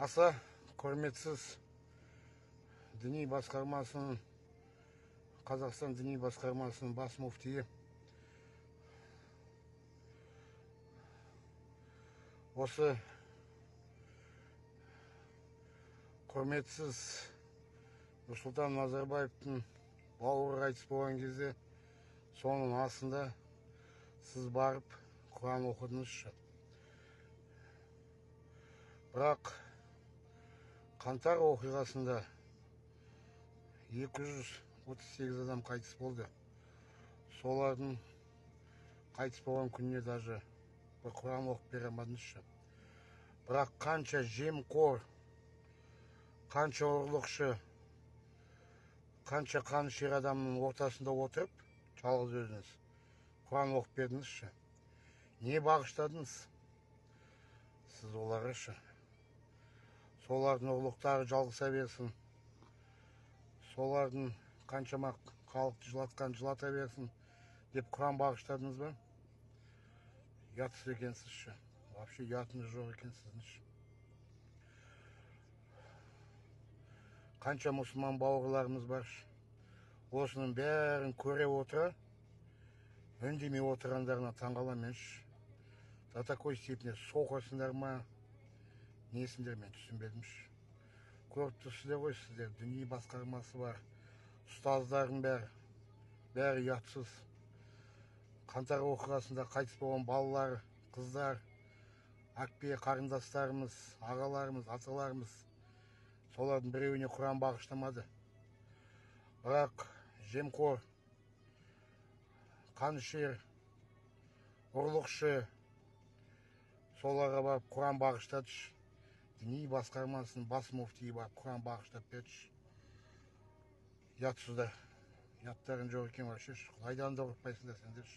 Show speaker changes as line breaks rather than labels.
Аса құрметсіз діни басқармасының, Қазақстан діни басқармасының бас муфтиі, осы құрметсіз Нұрсұлтан Назарбаевтың бауыры қайтыс болған кезде соның астында сіз барып Құран оқыдыңызшы. Бірақ қаңтар оқиғасында 238 адам қайтыс болды. Солардың қайтыс болған күніне даже бір Құран оқып бере алмадыңызшы. Бірақ қанша жемқор, қанша ұрлықшы, қанша қанішер адамның ортасында отырып, жалғыз өзіңіз Құран оқып бердіңізші. Не бағыштадыңыз сіз оларға? Солардың ұрлықтары жалғаса берсін, солардың қаншама халықты жылатқан жылата берсін деп Құран бағыштадыңыз ба? Ұятсыз екенсізші. Вообще ұятыңыз жоқ екен сіздің. Қанша мұсылман бауырларымыз бар, осының бәрін көре отыра үндемей отырғандарына таңғаламын. До такой степени соқырсыңдар ма, несіңдер, мен түсінбедім. Көріп тұрсыздар ғой, сіздер діни басқармасы бар, ұстаздардың бәрі ұятсыз. Қаңтар оқиғасында қайтыс болған балалар, қыздар, әпке қарындастарымыз, ағаларымыз, аталарымыз, солардың біреуіне Құран бағыштамады. Бірақ жемқор, қанішер, ұрлықшы соларға барып Құран бағыштады. Діни басқармасының бас муфтиі барып Құран бағыштап берді. Ұятсыздар, ұяттарың жоқ екен вообще. Құдайдан да қорықпайсыңдар сендер.